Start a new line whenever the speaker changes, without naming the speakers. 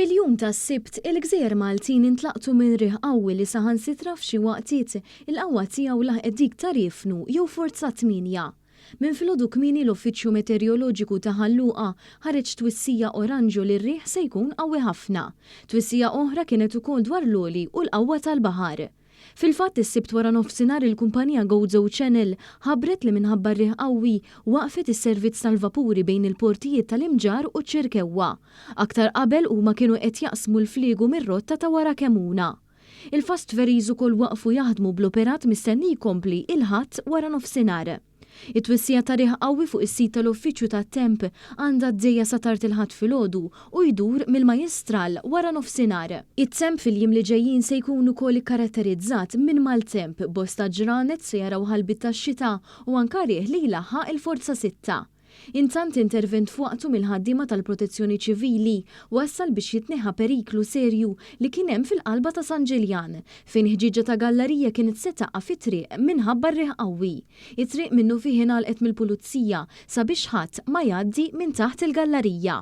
Fil-jum tas-Sibt, il-gżejjer Maltin intlaqtu minn riħ qawwi li saħansitra f'xi waqtiet il-qawwa tiegħu laħqet dik ta' riefnu jew forza tmienja. Minn filgħodu kmieni l-Uffiċċju Meteoroloġiku ta' Ħal Luqa ħareġ twissija oranġjo li r-riħ se jkun qawwi ħafna. Twissija oħra kienet ukoll dwar l-għoli u l-qawwa tal-baħar. Fil-fatt is-Sibt waranofsinhar il-kumpanija Gozo Channel ħabbret li minħabba r-riħ qawwi waqfet is-servizz tal-vapuri bejn il-portijiet tal-Imġarr u ċ-Ċirkewwa. Aktar qabel huma kienu qed jaqsmu l-fliegu mir-rotta ta' wara Kemuna. Il-fast ferries ukoll waqfu jaħdmu bl-operat mistenni jkompli il-Ħadd waranofsinhar. It-twissija ta' riħ qawwi fuq is-sit tal-Uffiċċju tat-Temp għandha għaddejja sa tard il-Ħadd filgħodu u jdur mill-Majjistral wara nofsinhar. It-temp fil-jiem li ġejjin se jkun ukoll ikkaratterizzat minn maltemp, bosta ġranet se jaraw ħalbiet tax-xita u anka riħ li jlaħħaq il-forza sitta. Intant intervent f'waqtu mill-ħaddiema tal-Protezzjoni Ċivili wassal biex jitneħħa periklu serju li kien hemm fil-qalba ta' San Ġiljan, fejn ħġieġa ta' gallarija kienet se taqa' fit-triq minħabba r-riħ qawwi. It-triq minnufih ingħalqet mill-Pulizija sabiex ħadd ma jgħaddi minn taħt il-gallarija.